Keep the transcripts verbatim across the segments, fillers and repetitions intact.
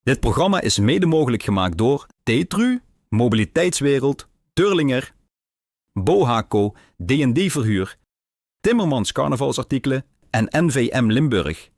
Dit programma is mede mogelijk gemaakt door Tetru, Mobiliteitswereld, Turlinger, Bohaco, D en D Verhuur, Timmermans Carnavalsartikelen en N V M Limburg.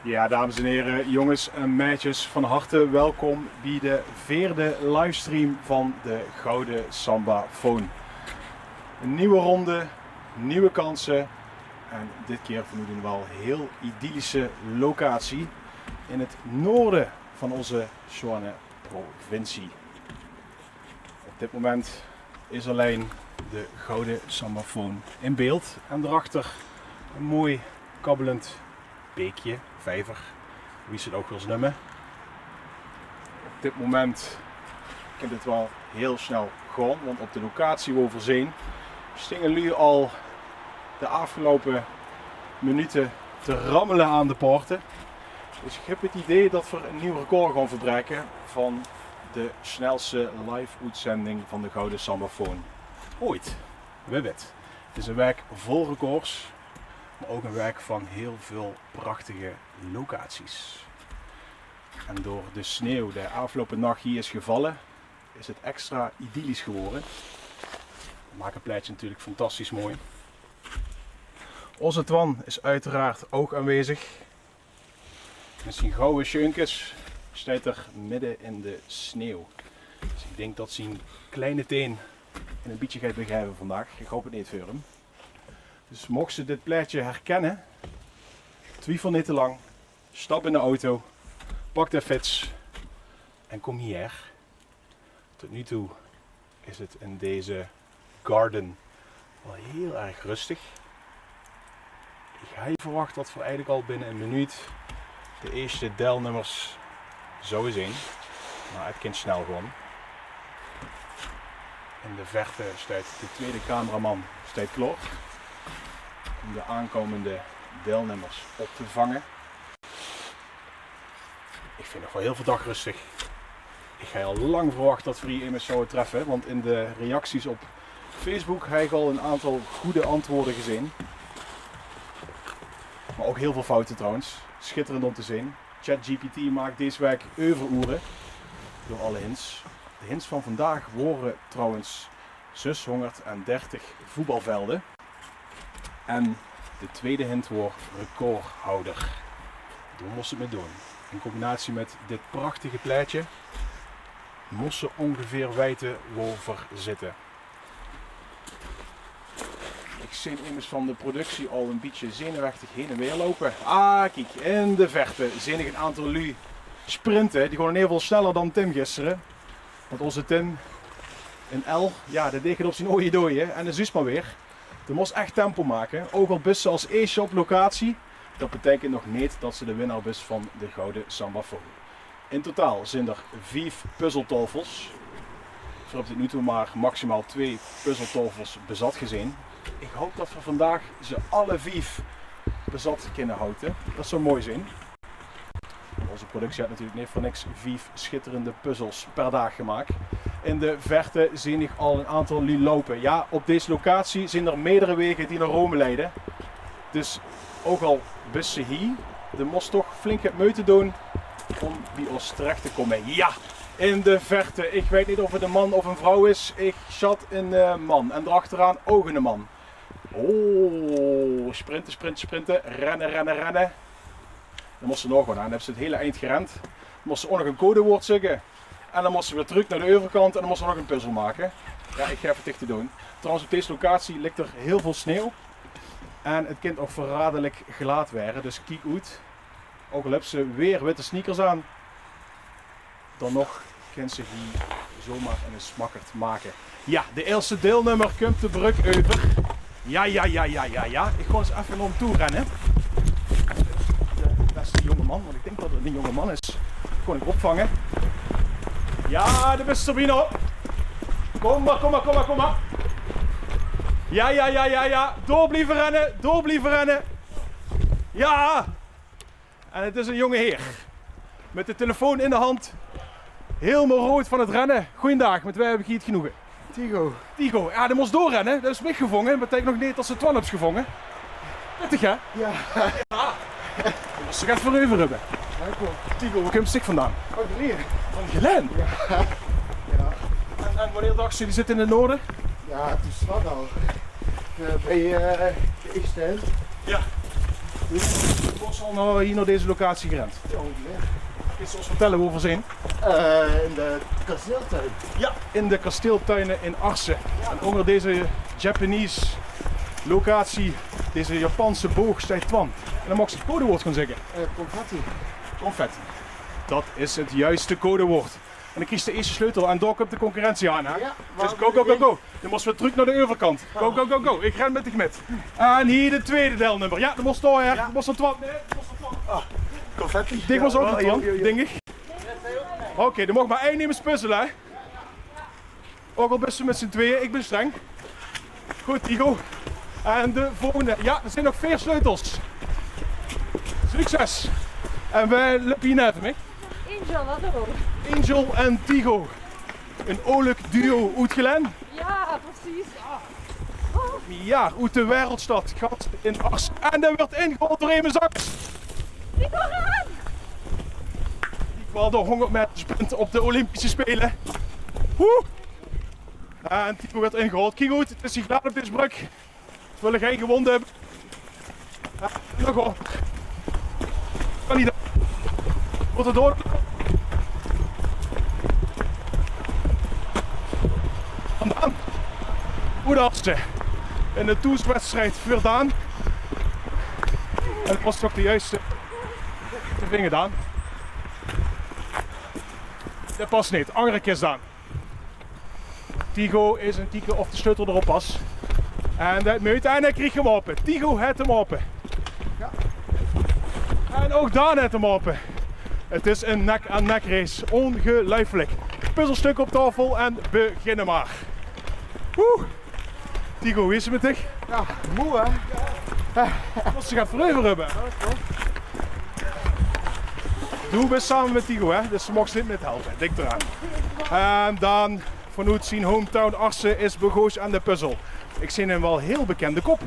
Ja, dames en heren, jonges en meidjes, van harte welkom bij de veerde livestream van de Gouden Sambafoon. Een nieuwe ronde, nieuwe kansen en dit keer vanuit een wel heel idyllische locatie in het noorden van onze Sjoane provincie. Op dit moment is alleen de Gouden Sambafoon in beeld en daarachter een mooi kabbelend beekje, vijver, wie ze het ook wil noemen. Op dit moment kan het wel heel snel gaan, want op de locatie waar we zijn, stinge lui al de afgelopen minuten te rammelen aan de poorten. Dus ik heb het idee dat we een nieuw record gaan verbreken van de snelste live-uitzending van de Gouden Sambafoon ooit. We weten het. Het is een week vol records, maar ook een week van heel veel prachtige locaties. En door de sneeuw die afgelopen nacht hier is gevallen, is het extra idyllisch geworden. Dat maakt het plaatje natuurlijk fantastisch mooi. Onze Twan is uiteraard ook aanwezig. Met zijn gouden sjeunkes staat er midden in de sneeuw. Dus ik denk dat zijn kleine teen in een beetje gaat begeven vandaag. Ik hoop het niet voor hem. Dus mocht ze dit plaatje herkennen, twijfel niet te lang. Stap in de auto, pak de fiets en kom hier. Tot nu toe is het in deze garden wel heel erg rustig. Ik had verwacht dat we eigenlijk al binnen een minuut de eerste deelnemers zouden zien. Maar het kan snel gaan. In de verte staat de tweede cameraman staat klaar om de aankomende deelnemers op te vangen. Ik vind het nog wel heel verdacht rustig. Ik had al lang verwacht dat we hier iemand zouden treffen, want in de reacties op Facebook heb ik al een aantal goede antwoorden gezien. Maar ook heel veel fouten trouwens. Schitterend om te zien. ChatGPT maakt deze week euveroeren door alle hints. De hints van vandaag waren trouwens zeshonderddertig voetbalvelden. En de tweede hint was recordhouder. Daar moest het mee doen. In combinatie met dit prachtige plaatje moest ze ongeveer weten waar we zitten. Ik zie immers van de productie al een beetje zenuwachtig heen en weer lopen. Ah, kijk, in de verte zie ik een aantal lui sprinten. Die gaan in ieder geval sneller dan Tim gisteren. Want onze Tim, een L, ja, dat deed het op zijn ooie dooien. En dat is maar weer. Je moest echt tempo maken, ook al bist ze als eerste op locatie. Dat betekent nog niet dat ze de winnaar bist van de Gouden Sambafoon. In totaal zijn er vijf puzzeltafels. We hebben tot nu toe maar maximaal twee puzzeltafels bezat gezien. Ik hoop dat we vandaag ze alle vijf bezat kunnen houden. Dat zou mooi zijn. Onze productie had natuurlijk niet voor niks vijf schitterende puzzels per dag gemaakt. In de verte zie ik al een aantal lui lopen. Ja, op deze locatie zijn er meerdere wegen die naar Rome leiden. Dus ook al bist ze hier, je moest toch flink het moeite doen om bij ons terecht te komen. Ja, in de verte. Ik weet niet of het een man of een vrouw is. Ik schat een eh, man. En daarachteraan ook een man. Oh, sprinten, sprinten, sprinten. Rennen, rennen, rennen. Dan mós se nog get aan. Dan höbs se 't hele eind gerend. Dan mós se ouch nog e codewoord zègke. En dan mós se weer trök nao de euverkant en dan mós se nog 'n puzzel make. Jao, ich gaef 't dich te doon. Trouwens, op dees locatie ligk d'r hiel väöl sneeuw. En 't kint ouch verraderlik glad waere, dus kiek oet. Ouch al höbs se weer witte sneakers aan, dan nog kins se hie zomaar 'ne smakkerd make. Jao, de ierste deilnummer kump de brögk euver. Jao, jao, jao, jao, jao, jao. Ich gaon ins effe nao 'm toe renne. De bèste jónge man, want ich dink det 't eine jónge man is. Gaon ich opvange. Jao, de bès d'r bienao. Kóm mer, kóm mer, kóm mer, kóm mer. Jao, jao, jao, jao, jao. Door blieve renne, door blieve renne. Jao. En 't is eine jónge heer. Mit de telefoon in de hand. Hielemaol roead van 't renne. Goojendaag, mit wae höb ich hie 't genoege? Tigo. Tigo, jao, dae mós doorrenne. Dae höbs mich gevónge. Beteikent nog neet det se Twan höbs gevónge. Pittig, hè? Jao. Jao. Mós se get veur euver höbbe. Jao, klopt. Tigo, wo kums dich vandaan? Van Gelaen. Van Gelaen? Jao. Jao. En, en wanneer dachs se, die zit in 't noorde? Jao, toen stad al. Eh, bie, eh, de Eastend. Jao. Doe bès al nao, hie nao dees locatie gerend. Jao, óngeveer. Kins se ós vertèlle wo v'r zeen? Eh, in de kasteeltuin. Jao, in de kasteeltuine in Arse. Jao. En ónger dees Japanese locatie, dees Japanse boog, steit Twan. En dan maags se 't codewoord gaon zègke. Eh, confetti. Confetti. Det is 't juiste codewoord. En dan kriegs se de ierste sleutel en dao kump de concurrentie aan, hè? Jao, dus go, go, go, go. Dan mós se weer trök nao de euverkant. Go, go, go, go. Ich ren mit dich mit. En hie de twiede deilnummer. Jao, dan mós se door, hè. Jao. Dan mós se Twan. Nae, dan mós se Twan. Ah, confetti. Dich mós ouch Twan, dink ich. Oké, dan maag mer ein emes puzzele, hè. Ouch al bès se mit zien twieë, ich bön streng. Good, Tigo. En de volgende. Jao, d'r zeen nog veer sleutels. Succes. En wae löp hie neve mich? Angel, hallo. Angel en Tigo. Ein oorlik duo oet Gelaen. Jao, precies. Jao, oet de wereldstad Gans in Arse. En dae weurt ingehaold door emes angers. Tigo, ren! Die kwam de hóngerd meter sprint op de Olympische Spelen. Woe! En Tigo weurt ingehaold. Kiek good, 't is hie glad op dees brögk. V'r wille gein gewónde höbbe. Jao, nog op. Kan neet. Mót d'r door. Vandaan. Good, Arse. In de thoeswedstrijd veur Daan. En 't waor toch de juiste te vinge, Daan. Det pas neet. Anger kis, Daan. Tigo is aan 't kieke of de sleutel d'rop pas. En det mót, en hae krieg 'm aope. Tigo haet 'm aope. Jao. En ouch Daan haet 'm aope. 't Is ein nek-aan-nek race. Óngeluifelik. Puzzelstökker op taofel en beginne mer. Woe! Tigo, wie is 't mit dich? Jao, moe, hè? Mós se get veur euver höbbe. Doe bès same mit Tigo, hè? Dus se maags neet mithelpe. Dink d'raan. En dan vanoet zien hometown Arse is begós aan de puzzel. Ich zeen ein waal hiel bekènde kop.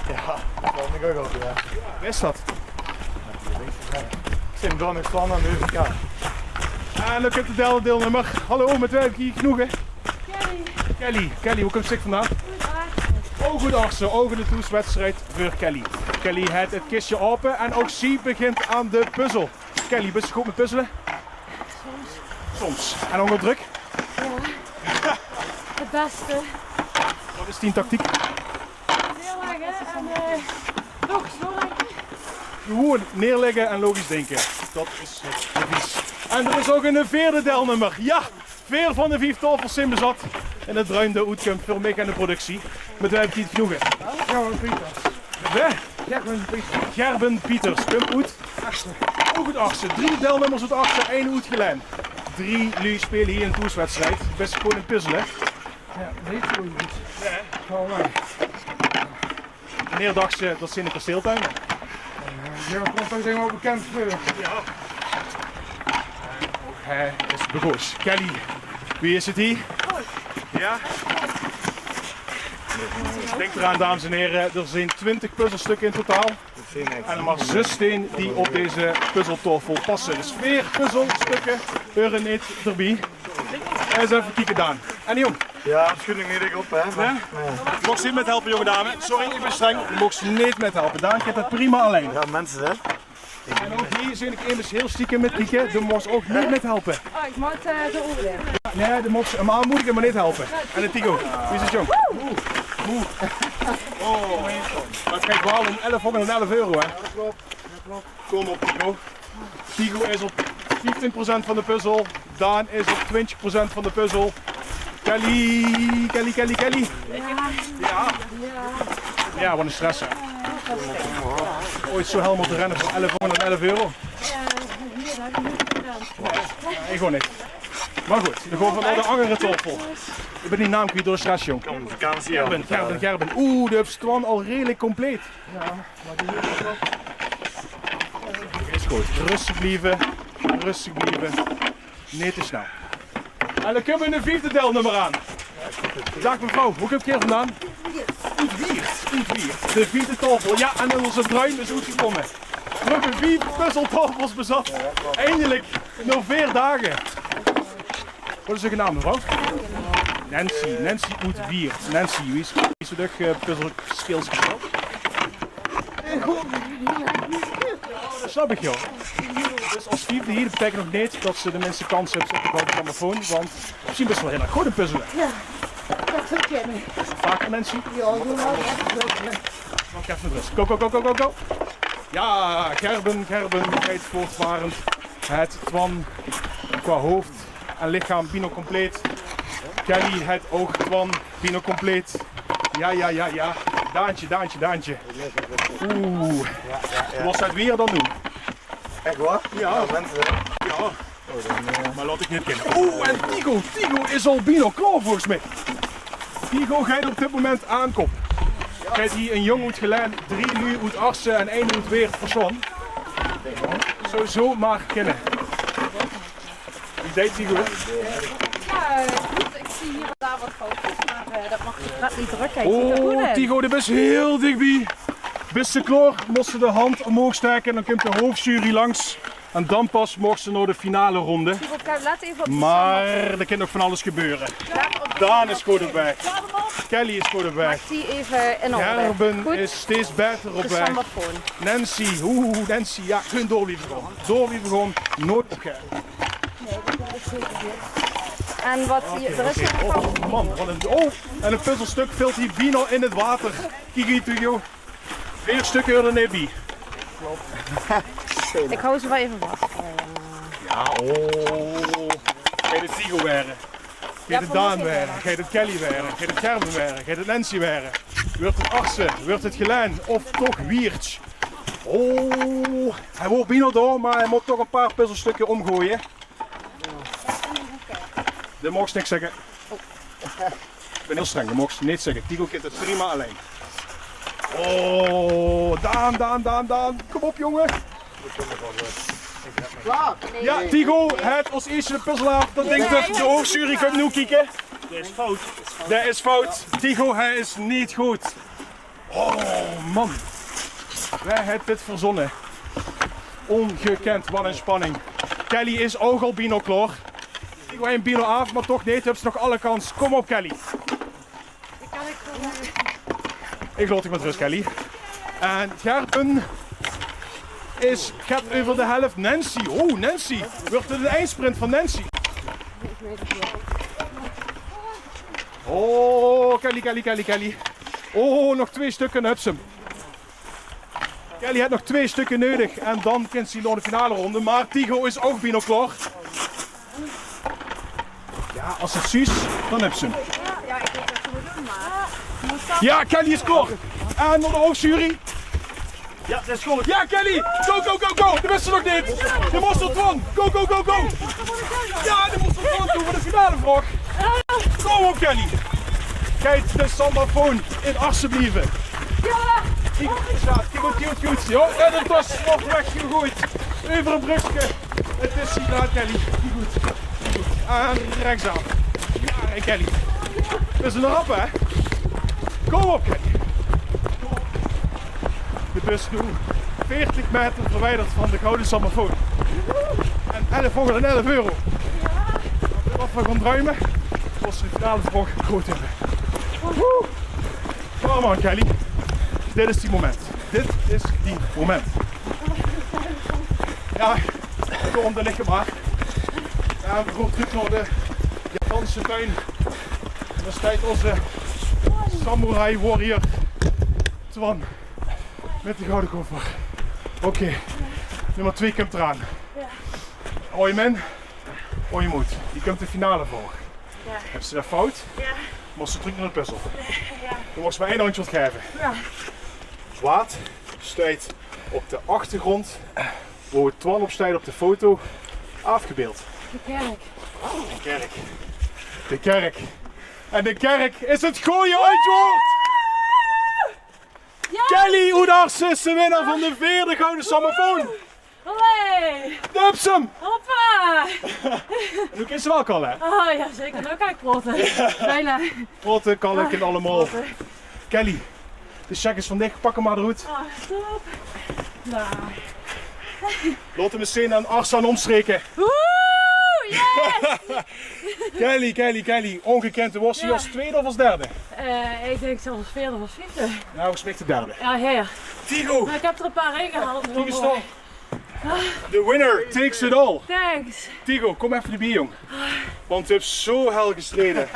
Jao, det vónj ich ouch al, jao. Wae is det? Ich zeen Donnie van aan de euverkant. En dan kump de derde deilnummer. Hallo, mit wae höb ich hie 't genoege? Kelly. Kelly, Kelly, wo kums dich vandaan? Oet Arse. Ouch oet Arse, ouch ein thoeswedstrijd veur Kelly. Kelly haet 't kistje aope en ouch zie begint aan de puzzel. Kelly, bès se good mit puzzele? Soms. Soms. En ónger drök? Jao. 't Bèste. Waat is dien tactiek? Neerlègke en, eh, logisch naodinke. Gewoon neerlègke en logisch dinke. Det is 't devies. En d'r is ouch ein veerde deilnummer. Jao, veer van de vief taofels zeen bezat. En 't druime oetkump veur mich en de productie. Mit wae höb ich hie 't genoege? Gerben Pieters. Wae? Gerben Pieters. Gerben Pieters. Kump oet Arse. Ouch oet Arse. Drie deilnummers oet Arse, ein oet Gelaen. Drie luuj speule hie ein thoeswedstrijd. Bès se good in puzzele? Jao, neet zoe good. Nae. Waal waal. Wanneer dachs se det zeen de kasteeltuine? Jao, det kump toch, dink ich, waal bekènd veur. Jao. En ouch hae is begós. Kelly, wie is 't hie? Good. Jao? Dink d'raan, dames en here, d'r zeen twintig puzzelstökker in totaal. En mer zösteen die op dees puzzeltaofel passe. Dus veer puzzelstökker heure neet d'rbie. Ins effe kieke, Daan. En jóng. Jao, sjoon ich neet op, hè. Jao? Nae. Doe maags neet mithelpe, jónge dame. Sorry, ich bön streng. Doe maags neet mithelpe. Daan kint det prima allein. Jao, minse, hè. En ouch hie zeen ich emes hiel stiekem mitkieke. Doe mós ouch neet mithelpe. Oh, ich mót, eh, de oere. Nae, doe mós 'm aanmoedige, mer neet helpe. En de Tigo. Wie is 't, jóng? Oeh. Oeh. Oh. Mer 't geit waal óm elf hóngerd en elf euro, hè? Kóm op, Tigo. Tigo is op vieftien procent van de puzzel. Daan is op twintjig procent van de puzzel. Kelly, Kelly, Kelly, Kelly. Jao. Jao, wat 'ne stress, hè. Oeats zoe hel mótte renne veur elf hóngerd en elf euro. Nae, ich ouch neet. Mer good, dan gaon v'r nao de anger taofel. Ich bön dien naam kwiet door de stress, jóng. Gerben, Gerben, Gerben. Oeh, de höbs Twan al redelik compleet. Is good. Röstig blieve. Röstig blieve. Neet te snel. En dan kump de viefde deilnummer aan. Daag mevrouw, boe kump geer vandaan? Oet Wieërt. Oet Wieërt. De viefde taofel. Jao, en ózze druim is oetgekómme. V'r höbbe vief puzzeltaofels bezat. Eindelik, nao veer daag. Wat is eur naam, mevrouw? Nancy. Nancy oet Wieërt. Nancy, wie is, wie is 't uch, eh, puzzelskills gesteld? Det snap ich, jao. Dus es viefde hie, det beteikent nog neet det se de minste kans höbs op de gouden grammofoon, want mesjien bös se waal hiel erg good in puzzele. Jao, det zów kinne. Vaker, Nancy? Jao, doe waal effe drökker. Wacht effe, röstig. Go, go, go, go, go, go. Jao, Gerben, Gerben geit voortvarend. Het Twan qua hoofd en lichaam bienao compleet. Kelly het ouch Twan bienao compleet. Jao, jao, jao, jao. Daantje, Daantje, Daantje. Oeh. Waat is 't weer dan noe? Ech waor? Jao. Jao, minse. Jao. Oh, dan, eh. Mer laot ich neet kinne. Oeh, en Tigo. Tigo is al bienao klaor volges mich. Tigo geit op dit moment aan kop. Geit hie 'ne jóng oet Gelaen, drie luuj oet Asse en eine oet Wieërt versjlaon. Zów zomaar kinne. Wie deit Tigo 't? Jao, eh, good. Ich zeen hie en dao waat foutjes, mer, eh, det maag ich net neet drök. Oh, Tigo, doe bös hiel dichbie. Bös se klaor? Mós se de hand ómhoog staeke en dan kump de hoofdjury langs. En dan pas maag se nao de finale ronde. Tigo, let effe op de sambafoon. Mer d'r kin nog van alles gebeure. Daan is good op waeg. Kelly is good op waeg. Maak die effe in orde. Gerben is steeds baeter op waeg. Nancy, oeh, Nancy, jao, gewoon door blieve gaon. Door blieve gaon, noeats opgaeve. En waat hie, d'r is hie nog... Oh man, waat 'n, oh, en 'n puzzelstuk vilt hie bienao in 't water. Kiek hie, Tigo. Veer stökker d'r neet bie. Ich hou ze waal effe vas. Jao, oh. Geit 't Tigo waere? Geit 't Daan waere? Geit 't Kelly waere? Geit 't Gerben waere? Geit 't Nancy waere? Wuuert 't Asse? Wuuert 't Gelaen? Of toch Wieërt? Oh, hae waor bienao door, mer hae mót toch e paar puzzelstökker ómgoeaje. Doe maags niks zègke. Ich bön hiel streng, doe maags neet zègke. Tigo kint 't prima allein. Oh, Daan, Daan, Daan, Daan. Kóm op, jóng. Klaor? Jao, Tigo het es ierste de puzzel aaf. Dan dink ich det de hoofdjury kump noe kieke. Det is fout. Det is fout. Tigo, hae is neet good. Oh man, wae haet dit verzónne? Óngekènd, waat 'n spanning. Kelly is ouch al bienao klaor. Tigo ein bienao aaf, mer toch neet. Höbs nog alle kans. Kóm op, Kelly. Ich laot dich mit rös, Kelly. En Gerben is get euver de helf. Nancy, oh Nancy. Wuuert 't 'nen eindsprint van Nancy? Oh, Kelly, Kelly, Kelly, Kelly. Oh, nog twee stökker, dan höbs se 'm. Kelly het nog twee stökker neudig en dan kint ze nao de finale ronde. Mer Tigo is ouch bienao klaor. Jao, es se 't zuus, dan höbs se 'm. Jao, Kelly is klaor. En nao de hoofdjury. Jao, det is good. Jao, Kelly! Go, go, go, go! Doe bös d'r nog neet! Doe mós d'r van! Go, go, go, go! Jao, doe mós d'r van! Doe veur de finale, vraog! Kóm op, Kelly! Geit de sambafoon in Asse blieve? Jao! Kiek, kiek, kiek, kiek, jao, en det waas nog weggegoeid. Euver e brögske. 't Is hie, Kelly. Kiek good. Kiek good. En rechtsaaf. Jao, Kelly. Veer zeen d'r op, hè? Kóm op, Kelly. De bus noe veertig meter verwijderd van de gouden sambafoon. En elf hóngerd en elf euro. Wat v'r gaon druime, es v'r de finale vraog good höbbe. Woe! Come on, Kelly. Dit is dien moment. Dit is dien moment. Ja, kom, dao ligk 'm maar. Ja, we gaon trök nao de Japanse tuin. En dao steit ózze samurai warrior Twan mit de gouwe koffer. Oké, nummer twee kump d'raan. Ja. Oei min, oei moed. Hie kump de finale veur. Ja. Höbs se det fout? Ja. Mós se trök nao de puzzel. Ja. Doe moogs maar ein antjwaord gaeve. Ja. Waat steit op de achtergróndj wo Twan op steit op de foto aafgebeeld? De kerk. De kerk. De kerk. En de kerk is het goeie antjwaord! Ja! Kelly oet Arsum is de winnaar van de veerde Gouwe Sambafoon! Olé! Dupsum! Hoppa! En noe kins se waal kalle, hè? Oh ja, zeker. Noe kan ik protte. Bijna. Protte, kalle, kin allemaol. Protte. Kelly, de check is van dich, pak 'm maar d'roet. Ah, top. Nou. Laot 'm ins zeen aan Arsum en ómstreke. Woe! Yes! Kelly, Kelly, Kelly. Óngekind. Waas se as twiede of as derde? Eh, ik denk zelfs as veerde of as viefde. Nou, ik spik de derde. Ja, ja. Tigo! Maar ik heb er een paar heen gehaald. Tigo, stop. The winner takes it all. Thanks. Tigo, kom effe d'rbie, jóng. Want doe höbs zo hel gestreden.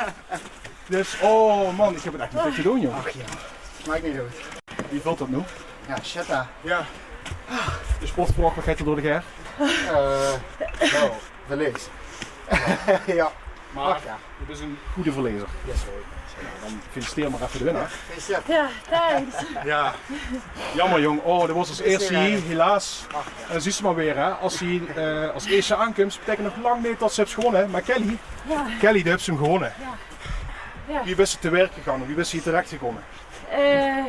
Dus, oh man, ik heb het echt neet te doon, jóng. Ach ja, maak neet oet. Wie veult det noe? Ja, shit, hè. Ja. De sportvlag, waat geit er door de gaer? Eh, nou, verlees. Ja. Maar ach ja, doe bis ein goeie verlezer. Yes, hoor. Ja, dan feliciteer maar effe de winnaar. Gefeliciteerd. Ja, thanks. Ja. Jammer, jóng. Oh, det waas as eerste hie, helaas. Ach ja. En zuus se maar weer, hè. As se hie, eh, as eerste aankums, beteikent nog lang neet det se höbs gewónne. Maar Kelly, ja, Kelly, doe höbs 'm gewónne. Ja. Ja. Wie bis se te werk gegange? Wie bis se hie terech gekómme? Eh,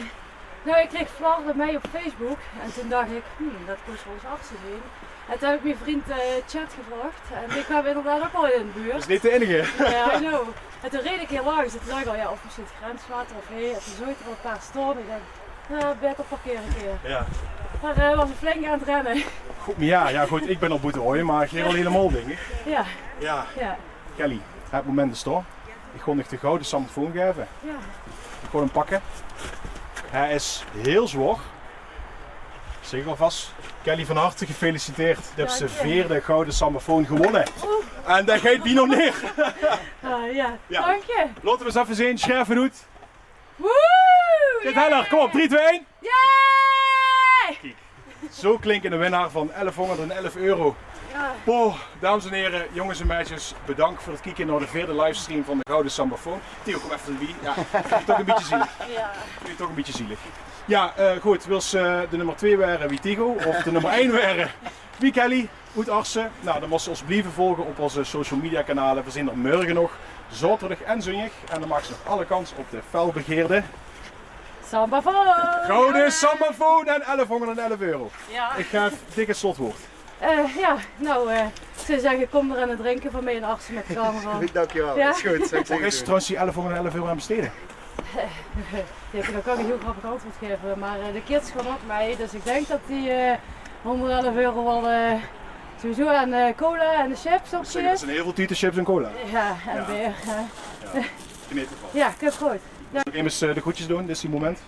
nou, ik kreeg Flor d'rbie op Facebook. En toen dacht ik, hm, det kós waal ins Arsum zeen. En toen heb ik mien vriend, eh, Chet gevraogd. En die kwaam inderdaad ouk al in de buurt. Det is neet de einige. Ja, I know. En toen reed ik hie langs. En toen dacht ik al, ja, of misschien het grenswater of hé. En toen zoog ik er al een paar staon. Ik denk, ja, beter parkeer ik hie. Ja. Maar, eh, waas ein flink aan het rennen. Good, ja, ja, good, ik bin al boete, hoor, maar geer al helemaol, denk ik. Ja. Ja. Ja. Kelly, het moment is dao. Ik gaon dich de Gouwe Sambafoon gaeve. Ja. Ik gaon 'm pakke. Hae is hiel zwaor. Zeg alvas, Kelly, van harte gefeliciteerd. Doe höbs de veerde Gouwe Sambafoon gewónne. Oeh. En det geit bie nog neet. Ah, ja. Ja. Dank je. Laot 'm ins effe zeen, sjerf 't oet. Woe! Kiek, Heller, kom op, drie, twee, ein. Yay! Kiek, zo klinke de winnaar van elfhóngerdelf euro. Ja. Boah, dames en here, jónges en meidjes, bedank veur het kieke nao de veerde livestream van de Gouwe Sambafoon. Tigo, kom effe d'rbie. Ja, ik vinj het toch ein bietje zielig. Ja. Ik vinj het toch ein bietje zielig. Ja, eh, good, wils se de nummer twee waere wie Tigo of de nummer ein waere wie Kelly oet Arsum? Nou, dan mós se ós blieve volge op ózze social media kanale. Veer zeen d'r morge nog, zaoterdig en zóndig. En dan maaks se nog alle kans op de felbegeerde Sambafoon! Gouwe Sambafoon en elfhóngerdelf euro. Ja. Ik gaef dich het slotwoord. Eh, ja, nou, eh, ik zou zegge, kom d'r ein drinke van mich en Arsum mit carnaval. Is good, dank je wel. Ja? Is good, zou ik zegge. Waor is trouwens die elfhóngerdelf euro aan bestede? Ja, dan kan ik ein hiel grappig antwoord gaeve, maar, eh, de kids gaon ouk mei, dus ik denk det die, eh, hóngerdelf euro waal, eh, sowieso aan, eh, cola en de chips op zit. Det zeen hiel väöl tiete chips en cola. Ja, en beer, ja. Ja, in eder geval. Ja, ik heb good. Ja. Zóls se nog emes, eh, de groetjes doon, dit is dien moment.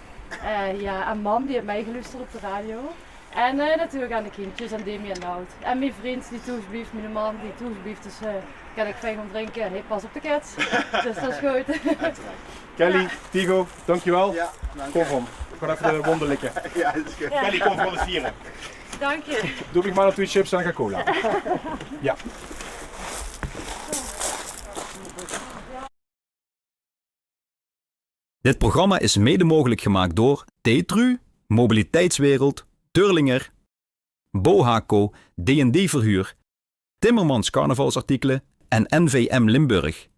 Eh, ja, aan mam, die haet meigeluusterd op de radio. En, eh, natuurlik aan de kindjes, aan Demi en Nout. En mien vriend die thoes blief, miene man die thoes blief, dus, eh, kan ik fijn gaon drinke en hae pas op de kids. Dus det is good. Kelly, Tigo, dankjewel. Ja, dank je. Kom, kom. Ik gaon effe de wónde likke. Ja, det is good. Ja. Kelly, kom, veer gaon het viere. Dank je. Doot mich maar nog twee chips en ein cola. Ja. Dit programma is mede mogelijk gemaakt door Tetru, Mobiliteitswereld, Turlinger, Bohaco, D en D Verhuur, Timmermans Carnavalsartikelen en N V M Limburg.